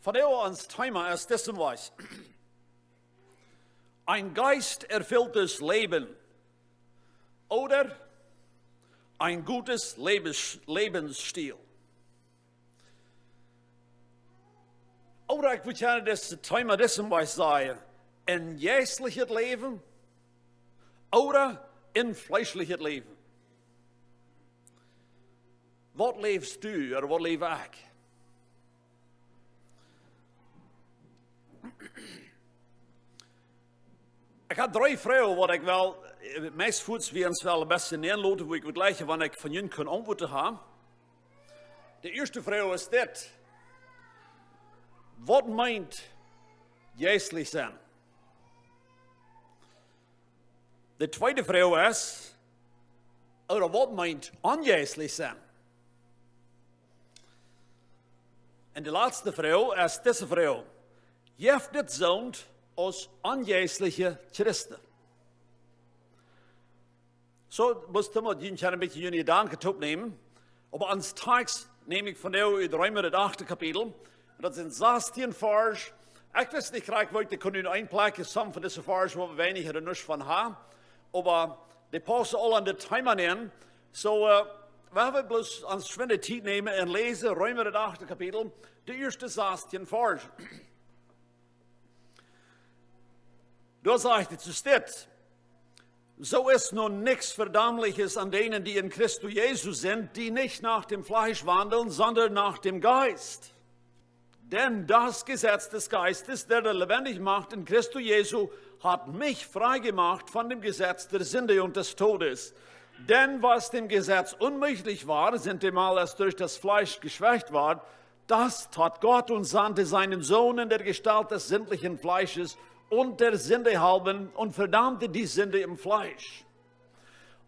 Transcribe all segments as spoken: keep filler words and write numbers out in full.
Vondoag ons Thema es dit: Ein geisterfülltes Leben oder ein gutes Lebens-, Lebensstil. Ooda ekj wudd jane dit Thema dit sajen: een jeistlichet Läwen ooda een fleeschlichet Läwen. Waut läfst du, ooda waut läw ekj? Ekj hab dree Froagen, waut ekj well, eh, meist fuaz wie ons well een bät nämen loten, wua ekj wudd jleichen, wan ekj von junt kunn Auntwuaten haben. De ieeschte Froag es dit: Waut meent jeistlich sennen? De tweede Froag es, ooda waut meent onjeistlich sennen? Un de latste Froag es dise Froag: Jeft et soont aus onjeistliche Christen? Soo, mott ekj mau een bät june Jedanken toopnämen. Oba ons Tekst näm ekj vondoag ut Reema, daut achte Kapitel. Un daut sent sastieen Varsch. Ekj wist nich krakjt, woo ekj dee kunn en eene Plakj, some von dise Varsch, waut weinich ooda nuscht von haben. Oba dee paussen aul aun dit Thema aun. Soo, eh, wie woaren bloos ons schwind Tiet nämen un läsen Reema, daut achte Kapitel, de ieeschte sastieen Varsch. Doa sajcht et soo: Soo es nu nix Verdammliches an denen, die in Christo Jesu sind, die nicht nach dem Fleisch wandeln, sondern nach dem Geist. Denn das Gesetz des Geistes, der, der lebendig macht in Christo Jesu, hat mich frei gemacht von dem Gesetz der Sünde und des Todes. Denn was dem Gesetz unmöglich war, sintemal es durch das Fleisch geschwächt ward, das tat Gott und sandte seinen Sohn in der Gestalt des sinnlichen Fleisches und der Sünde halben und verdammte die Sünde im Fleisch.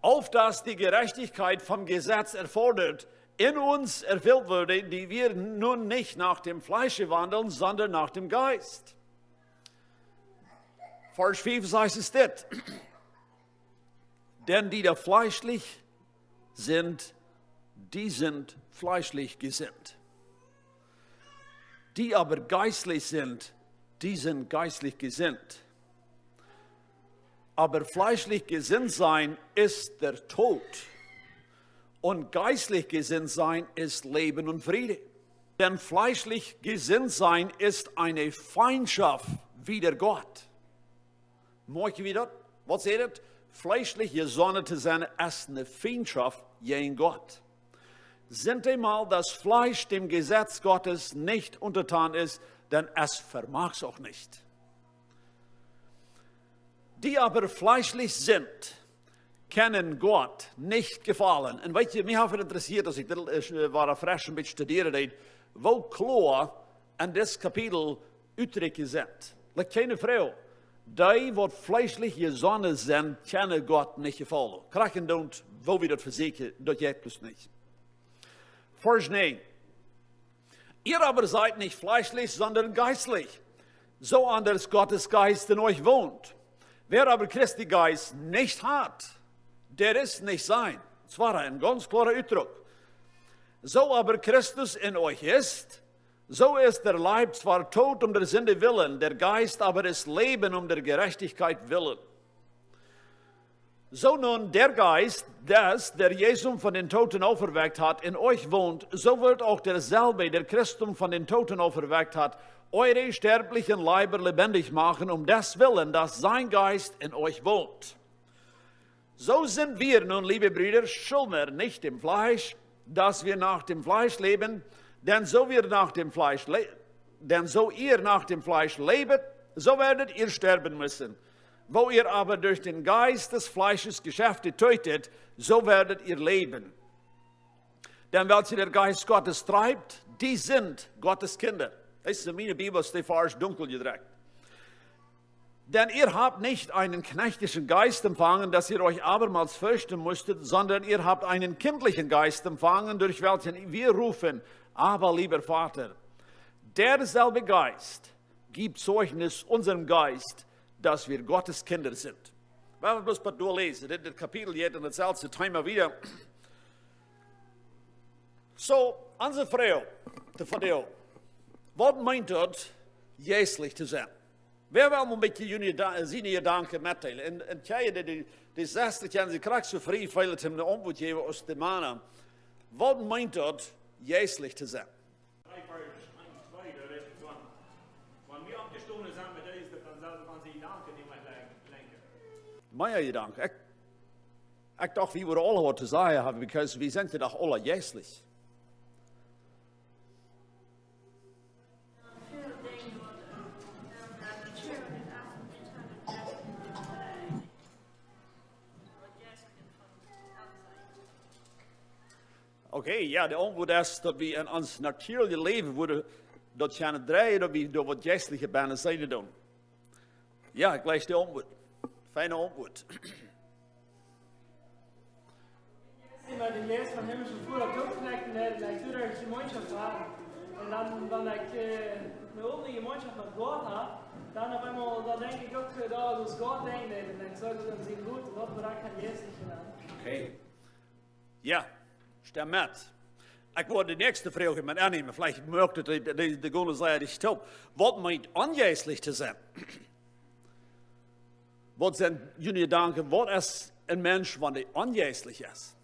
Auf dass die Gerechtigkeit vom Gesetz erfordert, in uns erfüllt würde, die wir nun nicht nach dem Fleische wandeln, sondern nach dem Geist. Varsch fief sajcht et dit: Denn die da fleischlich sind, die sind fleischlich gesinnt. Die aber geistlich sind, die sind geistlich gesinnt. Aber fleischlich gesinnt sein ist der Tod, und geistlich gesinnt sein ist Leben und Friede. Denn fleischlich gesinnt sein ist eine Feindschaft wider Gott. Moakj wie daut? Waut sajcht et? Fleischlich jesonnen to sennen es eene Feindschaft jäajen Gott. Sintemal das Fleisch dem Gesetz Gottes nicht untertan ist, denn es vermag's auch nicht. Die aber fleischlich sind, können Gott nicht gefallen. Un weet jie, mie haft et interessieet, aus ekj dit, eh, wada fresch een bät studieren deed, woo kloa en dit Kapitel Utdruck sent. Like, kjeene Froag. Dee, waut fleischlich jesonnen sent, kjennen Gott nich jefaulen. Krakjt endoont, woo wie daut vesieekjen, daut jeit bloos nich. Varsch näajen. Ihr aber seid nicht fleischlich, sondern geistlich, so anders Gottes Geist in euch wohnt. Wer aber Christi Geist nicht hat, der ist nicht sein. Daut wia een gaunz kloara Utdruck. So aber Christus in euch ist, so ist der Leib zwar tot um der Sünde willen, der Geist aber ist Leben um der Gerechtigkeit willen. So nun der Geist, des, der Jesus von den Toten auferweckt hat, in euch wohnt, so wird auch derselbe, der Christus von den Toten auferweckt hat, eure sterblichen Leiber lebendig machen, um des Willen, dass sein Geist in euch wohnt. So sind wir nun, liebe Brüder, Schulner nicht dem Fleisch, dass wir nach dem Fleisch leben, denn so wir nach dem Fleisch le-, denn so ihr nach dem Fleisch lebet, so werdet ihr sterben müssen. Wo ihr aber durch den Geist des Fleisches Geschäfte tötet, so werdet ihr leben. Denn welche der Geist Gottes treibt, die sind Gottes Kinder. Daut es en miene Bibel, es de Varsch dunkel jedrekjt. Denn ihr habt nicht einen knechtlichen Geist empfangen, dass ihr euch abermals fürchten musstet, sondern ihr habt einen kindlichen Geist empfangen, durch welchen wir rufen: Abba, lieber Vater. Derselbe Geist gibt Zeugnis unserem Geist, dass wir Gottes Kinder sind. Wie woaren bloos waut doaläsen, dit, dit Kapitel jeit en daut selwje Thema wada. Soo, onse Froag, de Froag: Waut meent daut, jeistlich to sennen? Wäa well mol een bät june Jeda-, siene Jedanken metdeelen? Un, un kjikj, dee, dee, dee sest, dee kjennen sikj krakjt soo frie feelen, om ne Auntwuat jäwen aus de Mana. Waut meent daut, jeistlich to sennen? Dree Varsch eent, twee, doa rät et von, wan wie oppjestonen sent met Jesus, dan sellen wie onse Jedanken nich mea lenken. Mea Jedanken. Ekj, ekj docht, wie wudden aule waut to sajen haben, because wie sent je doch aule jeistlich. Okay, jo, de Auntwuat es, daut wie en ons natieelich Läwen wudden daut kjennen dreien, daut wie doa waut jeistlich bennen sennen doonen. Jo, ekj jleich de Auntwuat. Feine Auntwuat. Wan de Jeist von himmlische Voda toopkjnekjen deit, dan ekj doa Jemeenschoft haben. Un dan, wan ekj, äh, ne opne Jemeenschoft met Gott hab, dan opp eemol, dan denkj ekj uk, äh, doa aus Gott denkjen deit. Un dan saj ekj dan sien Gott, waut woat ekj dan jeistlich sennen? Okay. Jo, stemt met. Ekj wull de näakjste Froag met aunnämen. Veleicht moakt et de, de, de Gunde sea dicht opp. Waut meent onjeistlich to sennen? Waut sent june Jedanken? Waut es een Mensch, wan dee onjeistlich es?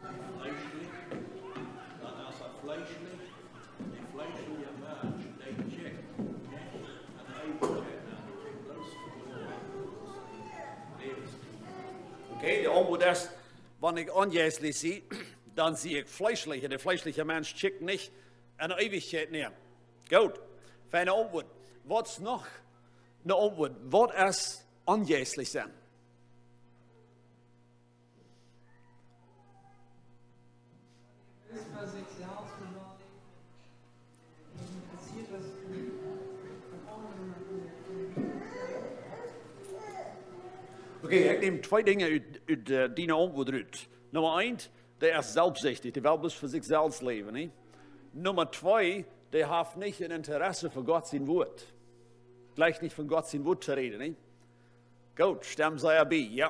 Fleeschlich, dan es daut fleeschlich. De fleeschlije Mensch, dee kjikjt nich aun de Eewichkjeit, dee kjikjt bloos fa Läwenstiet. Okay, de Auntwuat es, wan ekj onjeistlich sie, dan sie ekj fleeschlich. Un de fleeschlije Mensch kjikjt nich aun de Eewichkjeit nenn. Goot, feine Auntwuat. Waut es noch ne Auntwuat? Waut es onjeistlich sennen? Okay, ekj näm twee Dinja ut, ut, äh, diene Auntwuat rut. Numma eent, dee es selfstsichtich, dee well bloos fa sikj selfst läwen, nä? Numma twee, dee haft nich een Interesse fa Gott sien Wuat. Jlikjt nich von Gott sien Wuat to räden, nä? Goot, stemt sea bie, jo.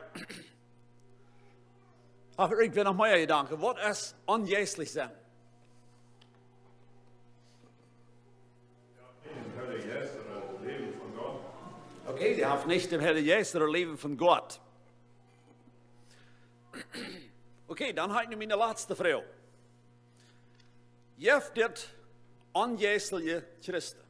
Hab jie noch mea Jedanken? Waut es onjeistlich sennen? Dän Heiljen Jeist ooda daut Läwen von Gott. Okay, dee haft nich dän Heiljen Jeist ooda daut Läwen von Gott. Okay, dan hab ekj nu miene latste Froag. Jeft et onjeistliche Christen?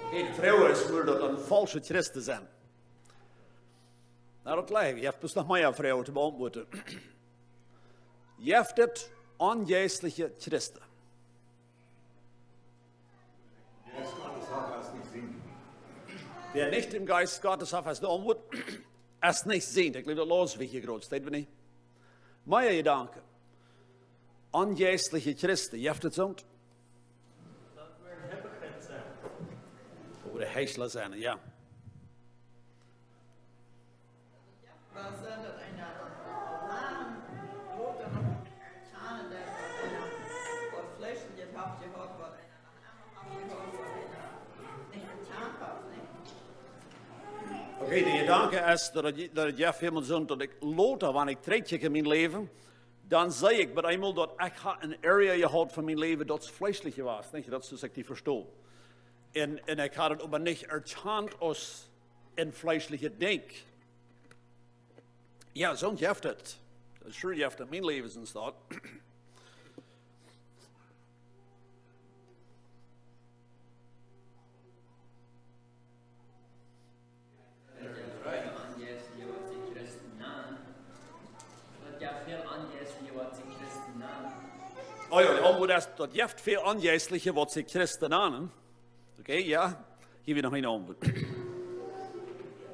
Okay, de Froag es, wudd daut dan faulsche Christen sennen? Na, daut jleich ekj, jie haben bloos noch mea Froagen to beauntwuaden. Jeft et onjeistliche Christen? Jeist Gottes haft, es nich sient. Wäa nich dän Jeist Gottes haft, es de Auntwuat, es nich sient. Ekj jleew, daut läsen wie hia groot, steit wie nich? Mea Jedanken. Onjeistliche Christen, jeft et soont? Daut wie Hypocrieten sent. Ooda Heichla sennen, jo. Waut sent daut eena lang, waut noch kjanen deit, waut eena, waut Fleeschlichet haft jehaut, waut eena noch emma haft jehaut, waut eena nich jekjant haft, nich? Okay, de Jedanke es daut, daut jeft väl mol soont, daut ekj lota, wan ekj trigjkjikj en mien Läwen, dan see ekj met eemol daut ekj ha een area jehaut von mien Läwen, daut fleeschlich wia, nich? Daut es, soo aus ekj die vesto. Un, un ekj ha daut oba nich erkjant aus een fleeschlichet Dinkj. Jo, soont jeft et. Daut es true, jeft et. Mien Läwen es daut. Oh jo, de Auntwuat es, daut jeft väl Onjeistliche, waut sikj Christen nanen. Okay, jo. Hia wia noch een Auntwuat. De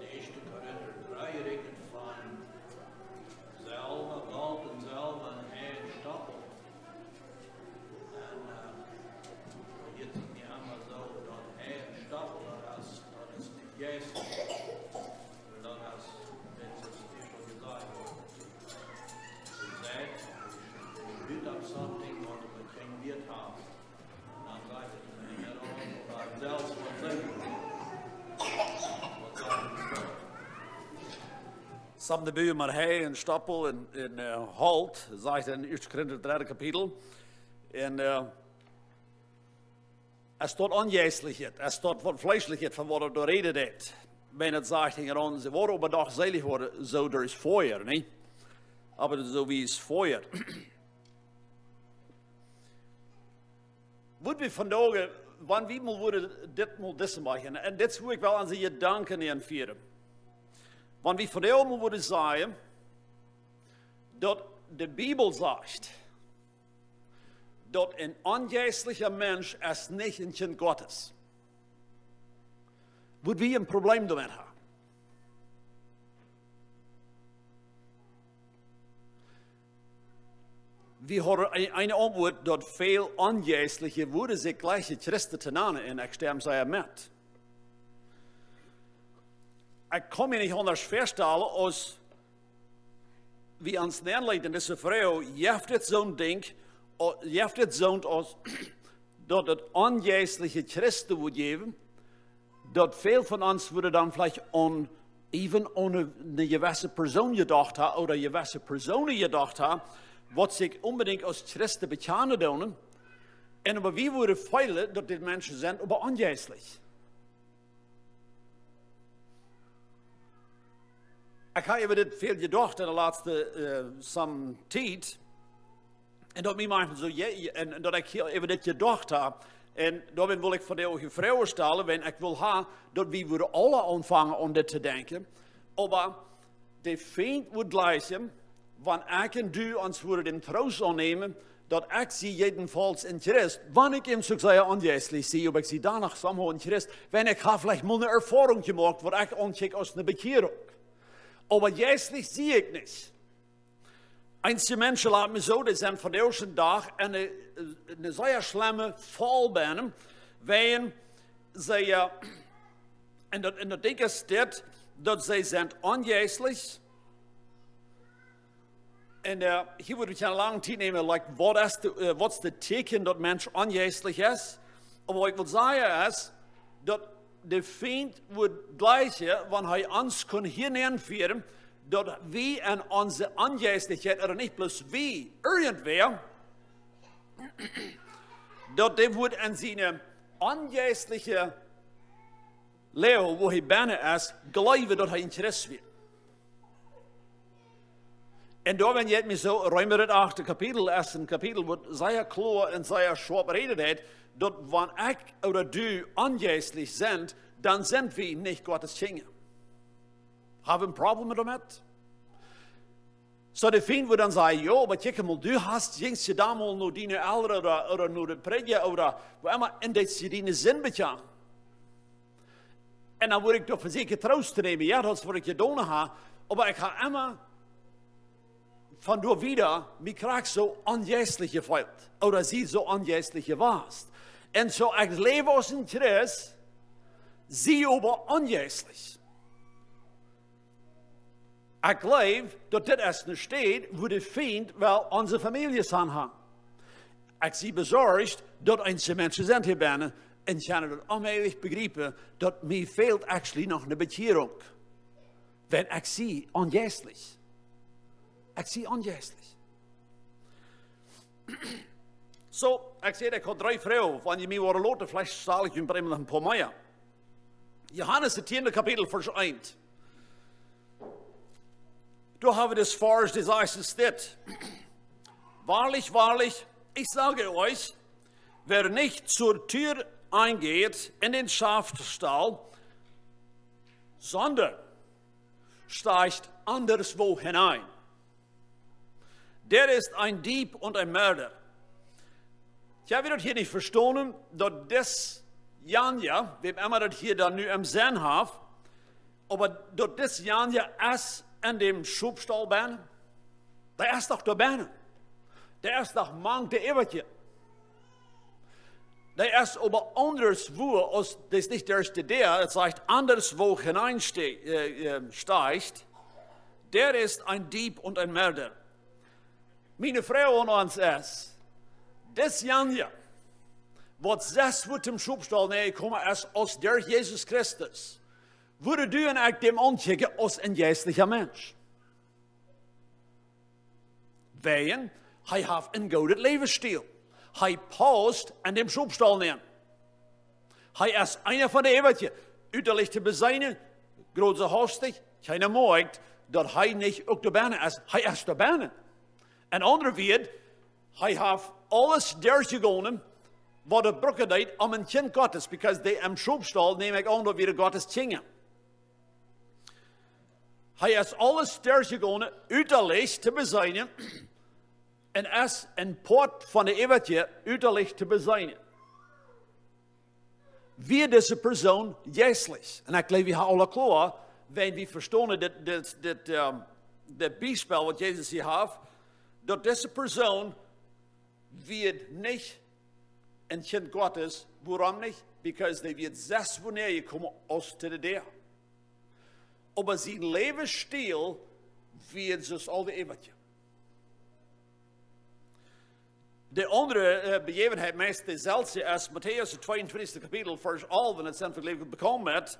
ieeschte Korinta dree rät von selwa, Golt un Selwa un Hei un Stoppel. Un, äh, hia es et mie emma soo, daut Hei un Stoppel, daut es, daut es nich jeistlich. Daut es, daut es nich soo jesajcht. Daut sajcht, daut es nich something, waut wie kjennen Wieet haben. Dan sajcht et, nä, daut es selfst waut sennen. Haben de Bua met Hei un Stoppel un, un äh, Holt, sajcht en ieeschte Korinta dredde Kapitel. Un äh, es daut onjeistlich, es daut waut fleeschlich, von waut et doa räden deit. Wan et sajcht, hinjaraun, see woaren oba doch seelich woaren, soo derch Fia, nä? Oba soo aus Fia. Wudd wie vondoag, wan wie mol wudden dit mol disen moaken, un dit es wua ekj well aun dee Jedanken aunfieren. Wan wie vondoag mol wudden sajen, daut de Bibel sajcht, daut een onjeistlicha Mensch es nich een Kjint Gottes, wudd wie een Problem doamet haben. Wie haben een, een Auntwuat, daut väl Onjeistliche wudden sikj jlikj Christen nanen, un ekj stemm sea met. Ekj kaun mie nich aundasch väastalen, aus wie ons nenleeten, dise Froag, jeft et soon Dinkj, o-, jeft et soont aus daut et onjeistliche Christen wudd jäwen, daut väl von ons wudden dan veleicht aun, even aun eene, eene jewesse Persoon jedocht haben ooda jewesse Persoonen jedocht haben, waut sikj onbedinjt aus Christen bekjanen doonen. Un oba wie wudden feelen, daut dit Menschen sent, oba onjeistlich. Ekj hab äwa dit väl jedocht en de latste äh, some Tiet. Un daut mie manchmol soo, je, je, un, un daut ekj hia äwa dit jedocht hab. Un doarom well ekj vondoag uk eene Froag stalen, wan ekj well haben, daut wie wudden aule aunfangen aun dit to denkjen. Oba de Fient wudd jlikjen, wan ekj un du ons wudden dän Troost aunnämen, daut ekj sie jedenfaulls een Christ, wan ekj uk soo sea onjeistlich sie, oba ekj sie dan noch somehow een Christ, wan ekj hab veleicht mol eene Erfoarunk jemoakt, waut ekj aunkjikj aus eene Bekjierunk. Oba jeistlich sie ekj nich. Eenje Menschen, lot mie soo, dee sent vondoag dän Dach en eene, eene sea schlemme Faul bennen, wan see, äh, un daut, un daut Dinkj es dit, daut see sent onjeistlich. Un äh, hia wudd ekj eene lange Tiet nämen, like, waut es de, äh, waut es daut Teakjen, daut Mensch onjeistlich es? Oba waut ekj well sajen es, daut de Fient wudd jlikjen, wan hee ons kunn hia nenfieren, daut wie en onse Onjeistlichkjeit, ooda nich bloos wie, irjentwäa, daut dee wudd en siene onjeistliche Läwen, wua hee bennen es, jleewen, daut hee een Christ wia. Un doarom jeit mie soo, Reema daut achte Kapitel es een Kapitel, waut sea kloa un sea schoap räden deit, daut wan ekj ooda du onjeistlich sent, dan sent wie nich Gottes Kjinja. Hab wie een Problem doamet? Soo de Fient wudd dan sajen, jo, oba kjikj mol, du hast, jinkjst je dan mol no diene Elren ooda, ooda no dän Prädja ooda wua emma, un deetst je diene Sind bekjanen. Un dan wudd ekj doa vesäkjen Troost to nämen, jo, daut es waut ekj jedonen hab, oba ekj hab emma von doa wieda mie krakjt soo onjeistlich jefeelt, ooda sie soo onjeistlich jewast. Un soo ekj läw aus een Christ, sie oba onjeistlich. Ekj jleew, daut dit es eene Städ, wua de Fient well onse Famieljes aunhangen. Ekj sie besorcht, daut eenje Menschen sent hia bennen un kjennen daut onmäajlich bejriepen, daut mie fält actually noch eene Bekjierunk. Wan ekj sie onjeistlich. Ekj sie onjeistlich. Soo, ekj säd, ekj hab dree Froagen, wan jie mie wudden loten, veleicht stal ekj junt noch een poa mea. Johanes, daut tieende Kapitel, Varsch eent. Doa hab wie dän Varsch, dee sajcht dit: Wahrlich, wahrlich, ich sage euch, wer nicht zur Tür eingeht in den Schafstall, sondern steigt anderswo hinein, der ist ein Dieb und ein Mörder. Jo, wie daut hia nich vestonen, daut dis Janja, wäm emma daut hia dan nu em Senn haft, oba daut dis Janja es en däm Schopstall bennen, dee es doch doa bennen. Dee es doch mank de Äwakje. Dee es oba aundasch wua, aus, dee es nich derch de Däa, et sajcht, anderswo hinein ste-, äh, äh, steigt, der ist ein Dieb und ein Mörder. Miene Froag aun ons es, dis Janja, waut sest wua toom Schopstall nenjekomen es, aus derch Jesus Christus, wudden du un ekj däm aunkjikjen aus een jeistlicha Mensch? Wäajen, hee haft een goodet Läwensstiel. Hee paust en dän Schopstaul nenn. Hee es eena von de Äwatje. Utalich to beseenen, groot soo hastich, kjeena moakt, daut hee nich uk doa bennen es. Hee es doa bennen. En aundre Wieed, hee haft aules derchjegonen, waut et brucken deed om een Kjint Gottes, because dee em Schopstaul, näm ekj aun, daut wieren Gottes Kjinja. Hee es aules derchjegonen, utalich to beseenen, un es een Poat von de Äwatje, utalich to beseenen. Wia dise Persoon jeistlich? Un ekj jleew, wie haben aule kloa, wan wie vestonen dit, dit, dit, ehm, dit Biespel, waut Jesus hia haft, daut dise Persoon wia nich een Kjint Gottes. Wuarom nich? Because dee wia sest wua näajekomen aus to de Däa. Oba sien Läwensstiel wia soo aus aul de Äwatje. De aundre, eh, Bejäwenheit, meist deeselwje, es Matäus, daut tweeuntwintichste Kapitel, Varsch alf, un daut sent wie, jleew ekj, bekaunt met.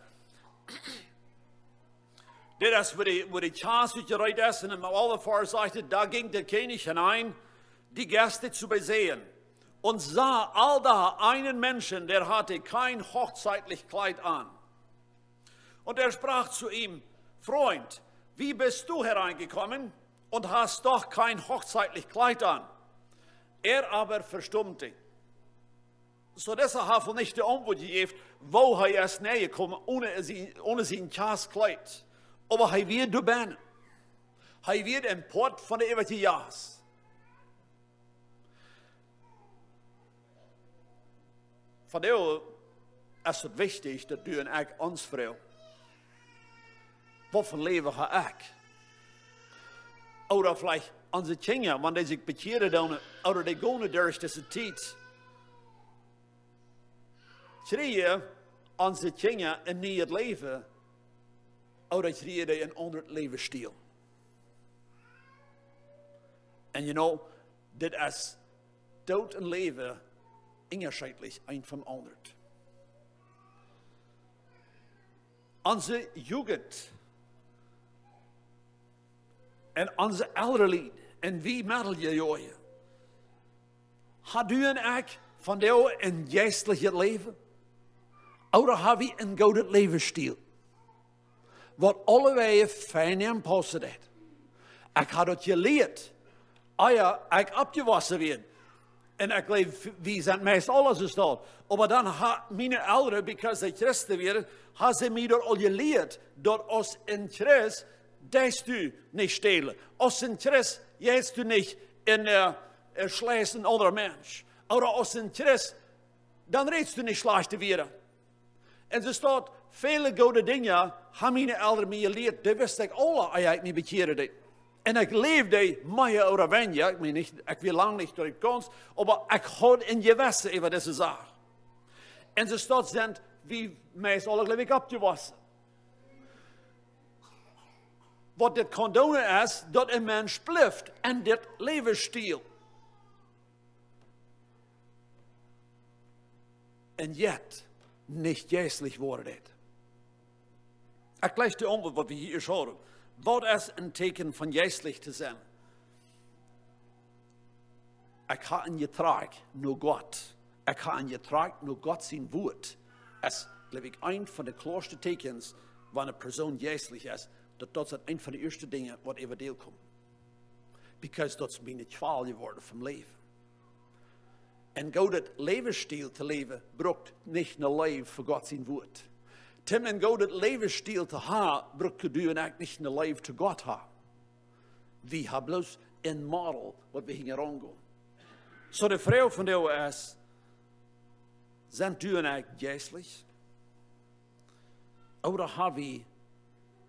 Dit es, wua de, wua de Kjast utjereet es, un em alften Varsch sajcht et: „Da ging der König hinein, die Gäste zu besehen, und sah all da einen Menschen, der hatte kein hochzeitlich Kleid an. Und er sprach zu ihm: Freund, wie bist du hereingekommen und hast doch kein hochzeitlich Kleid an?“ Er aber verstummte. Soo, dise haft nich de Auntwuat jejäft, woo hee es nenjekomen onen sien, onen sien Kjastkjleet. Oba hee wia doa bennen. Hee wia een Poat von de äwatje Jast. Vondoag es et wichtich, daut du un ekj ons froagen: Waut fa Läwen hab ekj? Ooda veleicht onse Kjinja, wan dee sikj bekjieren doonen, ooda dee gonen derch dise Tiet. Kjrieen onse Kjinja een nieet Läwen, ooda kjrieen dee een aundret Läwensstiel? And you know, dit es Doot un Läwen unjeschiedelich, eent vom aundren. Onse Jugent un onse elre Lied un wie Meddel-Joaje, hab du un ekj vondoag een jeistlichet Läwen? Ooda hab wie een goodet Läwensstiel, waut aulewäajen fein em Paust es? Ekj hab daut jelieet, ea ekj oppjewossen wia. Un ekj jleew, wie sent meist aule soo stolt. Oba dan haben miene Elren, because see Christen wieren, haben see mie daut aul jelieet, daut aus een Christ deist du nich stälen. Aus een Christ jeist du nich en, eh, eh, schlecht een aundren Mensch. Ooda aus een Christ, dan rätst du nich schlajchte Wieed. Un soo stoakj väle goode Dinja haben miene Elren mie jelieet, dee wist ekj aule, ea ekj mie bekjieren deed. Un ekj läwd dee mea ooda weinja, ekj meen nich, ekj wia lang nich derch de Kunst, oba ekj haud een Jewessen äwa dise Sach. Un soo stoakj sent wie meist aule, jleew ekj, oppjewossen. Waut dit kaun doonen es, daut een Mensch blift en dit Läwensstiel un yet nich jeistlich woaren deit. Ekj jleich de Auntwuat, waut wie hia schauen. Waut es een Tieekjen von jeistlich to sennen? Ekj hab een Jetrakj no Gott. Ekj hab een Jetrakj no Gott sien Wuat. Es, jleew ekj, eent von de kloaschte Tieekjens, wan eene Persoon jeistlich es, daut, daut es eent von de ieeschte Dinja, waut äwa die kjemt. Because daut es mien Kjwal jeworden vom Läwen. Een goodet Läwensstiel to läwen, brukt nich ne Leew fa Gott sien Wuat. Om een goodet Läwensstiel to haben, brukt du un ekj nich ne Leew to Gott haben. Wie haben bloos een Model, waut wie hinjaraun gonen. Soo de Froag vondoag es, sent du un ekj jeistlich? Ooda hab wie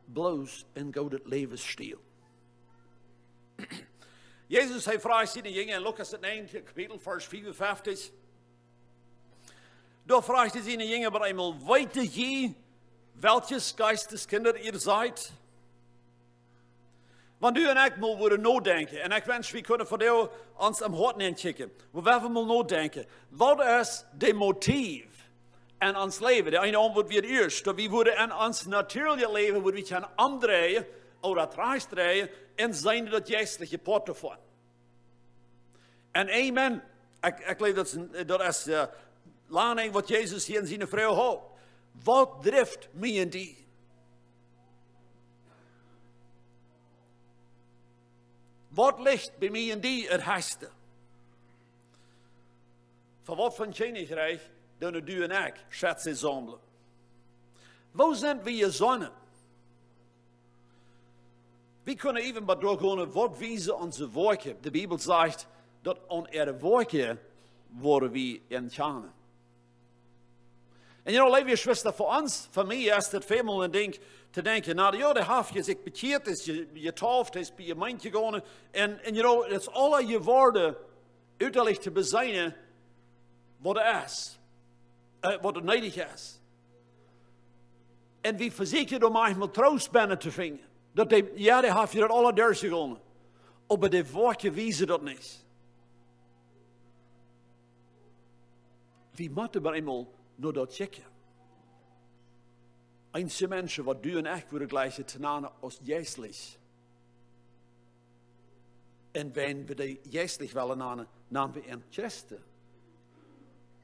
bloos een goodet Läwensstiel? Jesus, hee fruach siene Jinja en Lukas daut näajende Kapitel, Varsch fiewunfeftich. Doa fruach hee siene Jinja oba eemol: Weet jie, welches Geistes Kinder ihr seid? Wan du un ekj mol wudden nodenkjen, un ekj wensch, wie kunnen vondoag ons em Hoat nenkjikjen, wua wie mol nodenkjen, waut es de Motiv en ons Läwen? De eene Auntwuat wia ieescht, daut wie wudden en ons natieelichet Läwen, wudden wie kjennen omdreien ooda trajchtdreien un seenen daut jeistliche Poat doavon. En een Maun, ekj, ekj jleew daut es, een- daut es, eh, lang waut Jesus hia en siene Froag haud. Waut drift mie en die? Waut licht bie mie en die daut hechste? Fa waut fa een Kjennichrikj doonen du en ekj Schätze saumlen? Woo sent wie jesonnen? Wie kjennen even bie doa gonen, waut wiesen onse Woakjen. De Bibel sajcht, daut aun äare Woakjen woaren wie an kjanen. En you know, leewe Jeschwista, fa ons, fa mie es daut väl mol een Dinkj to denkjen, na jo, dee haft sikj bekjieet, es je-, jetauft, es bie de Jemeent jegonen. En, en you know, daut es aula jeworden, uttalich to beseenen, waut et es, eh, waut et needich es. En wie vesieekjen doa maunchmol Troost bennen to finjen. Daut dee, jo, dee haft je daut aula derchjegonen. Oba de Woakjen wiesen daut nich. Wie motten oba eemol no daut kjikjen. Eenje Menschen, waut du en ekj wudden jlikjen to nanen aus jeistlich. En wan wie dee jeistlich wellen nanen, nanen wie an Christen.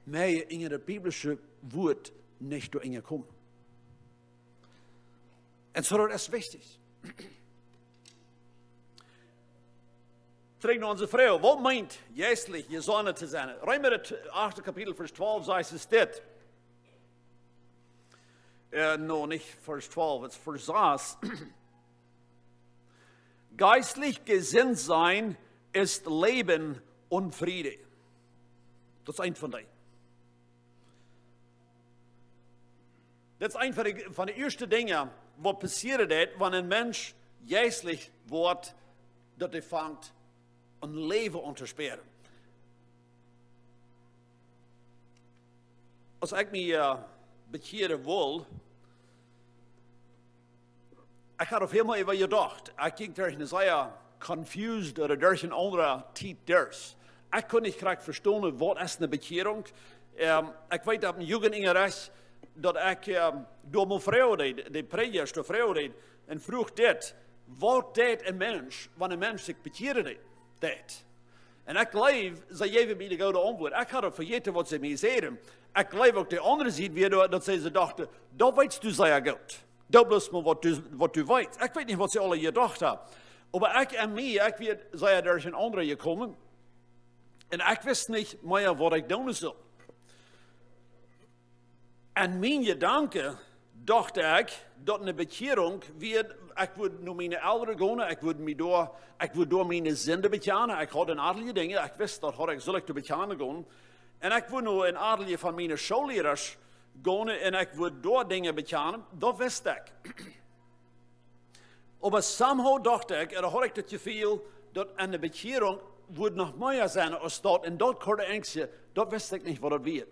Mea en daut biblische Wuat nich doa enjekomen. En soo, daut es wichtich. Trigj no onse Froag, waut meent jeistlich jesonnen to sennen? Reema, daut achte Kapitel, Varsch twalf, sajcht et dit. Eh, no, nich Varsch twalf, et es Varsch sas. Geistlich jesunt sennen es Läwen un Fräd. Daut es eent von dee. Daut es eent von de, von de ieeschte Dinja, waut passieren deit, wan een Mensch jeistlich woat, daut hee fangt een Läwen aun to spieren. Aus ekj mie, eh, bekjieren wull, ekj haud doa väl mea äwa jedocht. Ekj jinkj derch eene sea confused ooda derch eene aundre Tiet derch. Ekj kunn nich krakjt vestonen, waut es eene Bekjierunk. Ehm, ekj weet, daut een Jugendunjarecht, daut ekj, ehm, doa mol froag deed, de Prädja doa froag deed, un froag dit: Waut deit een Mensch, wan een Mensch sikj bekjieren deit? Deit. En ekj jleew, see jeewen mie de goode Auntwuat. Ekj haud daut vejäten, waut see mie säden. Ekj jleew uk, de aundre Sied wia doa, daut see, see dochten: Daut weetst du sea goot. Doo bloos mau, waut du, waut du weetst. Ekj weet nich, waut see aula jedocht haben. Oba ekj en mie, ekj wia sea derchenaunda jekomen. En ekj wist nich mea, waut ekj doonen sull. En mien Jedanke docht ekj, daut eene Bekjierunk wia, ekj wudd no miene Elren gonen, ekj wudd mie doa, ekj wudd doa miene Sinden bekjanen. Ekj haud en aulje Dinja, ekj wist, daut haud ekj, sull ekj doa bekjanen gonen. En ekj wudd no een aulje von miene Schoollierasch gonen en ekj wudd doa Dinja bekjanen, daut wist ekj. Oba somehow docht ekj, ooda haud ekj daut Jefeel, daut eene Bekjierunk wudd noch mea sennen aus daut, en daut korte Enjstje, daut wist ekj nich, waut daut wia.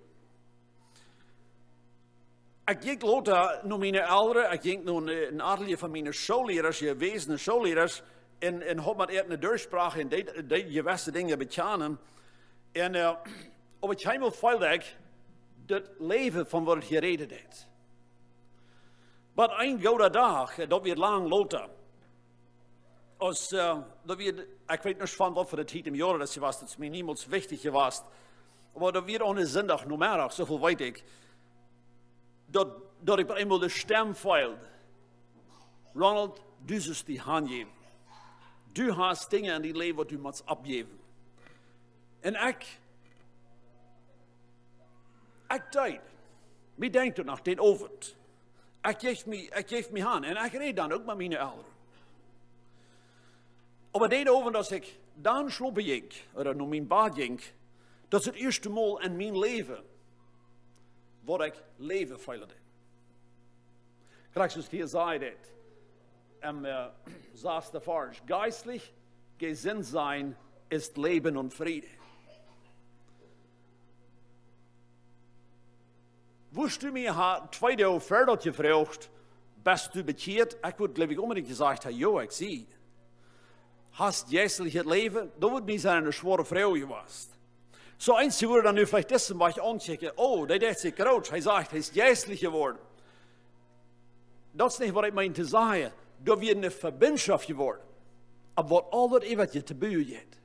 Ekj jinkj lota no miene Elren, ekj jinkj no een, een aulje von miene Schoollierasch, jewesene Schoollierasch, en, en haud met an eene Durchsprache en deed, deed jewesse Dinja bekjanen. En, eh, opp eemol feeld ekj daut Läwen, von waut et hia räden deit. Oba een gooda Dach, eh, daut wia lang lota. Aus, eh, daut wia, ekj weet nich, von waut fa eene Tiet em Joa daut wia, daut es mie niemols wichtich jewast. Oba daut wia aun een Sindach Nomeddach, soo väl weet ekj, daut, daut ekj opp eemol de Stemm feeld: Ronald, du sust die hanjäwen. Du hast Dinja en dien Läwen, waut du motst oppjäwen. En ekj, ekj deed. Mie denkjt daut noch, dän Owent. Ekj jeef mie, ekj jeef mie han. En ekj räd dan uk met miene Elren. Oba dän Owent, aus ekj dan schlopen jinkj, ooda no mien Bad jinkj, daut es daut ieeschte Mol en mien Läwen, waut ekj Läwen feelen deed. Krakjt soo aus hia sajcht et, em, eh, sasten Varsch: Geistlich jesunt sennen es Läwen un Fräd. Wurscht du mie ha twee Doag ver daut jefroacht: Best du bekjieet? Ekj wudd, jleew ekj, onbedinjt jesajcht haben: Jo, ekj sie. Hast jeistlichet Läwen? Daut wudd mie sennen eene schwoare Froag jewast. Soo eenje wudden dan nu veleicht disen Wajch aunkjikjen: Oh, dee deit sikj groot. Hee sajcht, hee es jeistlich jeworden. Daut es nich, waut ekj meen to sajen. Doa wia eene Vebinjschoft jeworden, opp waut aul daut äwaje to buen jeit.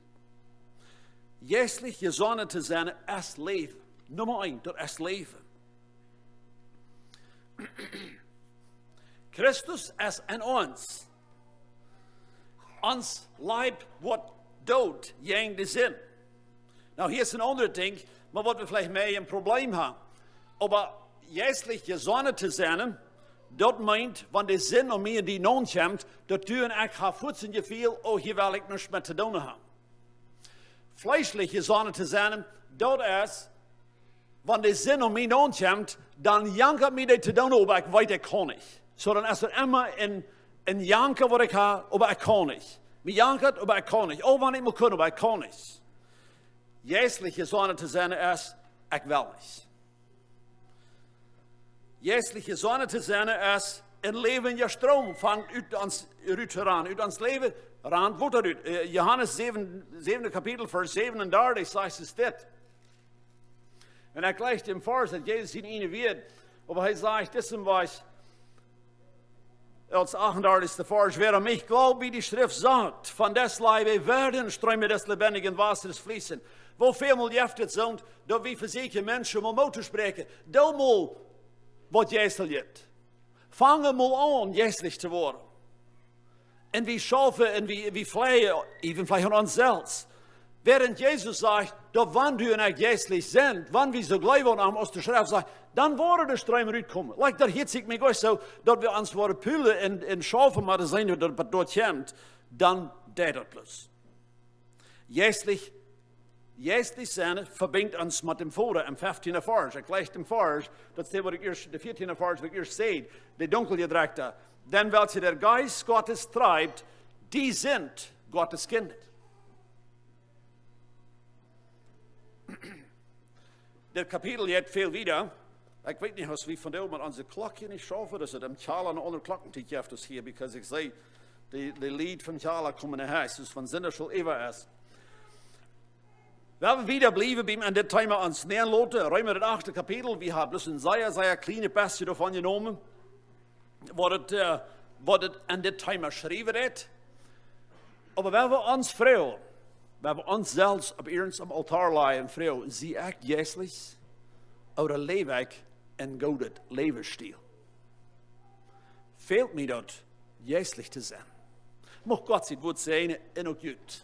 Jeistlich jesunnt to sennen es Läwen. Numma eent, daut es Läwen. Christus es en ons. Ons Leib woat doot jäajen de Sind. Nu, hia es een aundret Dinkj, mau waut wie veleicht mea een Problem haben. Oba jeistlich jesunnt to sennen, daut meent, wan de Sind aun mie, dee nopp kjemt, daut du un ekj haben fuaz een Jefeel, oh, hia well ekj nuscht met to doonen haben. Fleeschlich jesunnt to sennen, daut es, wan de Sind aun mie nopp kjemt, dan jankat mie dee to doonen, oba ekj weet, ekj kaun nich. Soo, dan es doa emma een, een Janken, waut ekj hab, oba ekj kaun nich. Mie jankat, oba ekj kaun nich. Oh, wan ekj mau kunn, oba ekj kaun nich. Jeistlich jesunnt to sennen es, ekj well nich. Jeistlich jesunnt to sennen es, een läwendja Stroom fangt ut ons rut to rannen. Ut ons Läwen rant Wota rut. Äh, Johanes säwen, säwende Kapitel, Varsch säwenundartich, sajcht et dit. Un ekj jleich dän Varsch, daut Jesus hia nich wieet, oba hee sajcht, dit es een Varsch, aus achtundartichsten Varsch: Wer an mich glaubt, wie die Schrift sagt, von dessen Leibe werden Ströme des lebendigen Wassers fließen. Woo väl mol jeft et soont, daut wie vesieekjen Menschen mau Moot to spräakjen. Doo mol waut jeistlich. Fang mol aun, jeistlich to woaren. Un wie schaufen un wie, wie fleien, even veleicht aun ons selfst. Wäarent Jesus sajcht, daut wan du un ekj jeistlich sent, wan wie soo jleewen aun am, aus de Schreft sajcht, dan woaren de Stroom rutkomen. Like, daut hieet sikj mie uk soo, daut wie ons woaren poolen un, un schaufen, mau dan seenen wie, daut, daut doa kjemt, dan deit daut bloos. Jeistlich, jeistlich sennen vebinjt ons met dän Voda em feftienden Varsch. Ekj jleich dän Varsch, daut es dee, waut ekj ieescht, de vieetienden Varsch, waut ekj ieescht säd, de Dunkeljedrekjte. Denn welche der Geist Gottes treibt, die sind Gottes Kinder. Dit Kapitel jeit väl wieda. Ekj weet nich, aus wie vondoag met onse Klock hia nich schaufen, daut et em Kjalla eene aundre Klocktiet jeft aus hia, because ekj see, de, de Lied vom Kjalla komen no Hus, daut es von Sinndach aul äwa es. Wie woaren wieda bliewen biem aun dit Thema ons nähen loten. Reema, daut achte Kapitel, wie haben bloos een sea, sea kjlienet bät doavon jenomen, waut et, äh, waut et aun dit Thema jeschräwen haft. Oba wan wie ons froagen, wan wie ons selfst opp ieescht aum Aultoa lajen, froagen: Sie ekj jeistlich? Ooda läw ekj een goodet Läwensstil? Fält mie daut, jeistlich to sennen? Mucht Gott sien Wort säajnen un uk junt.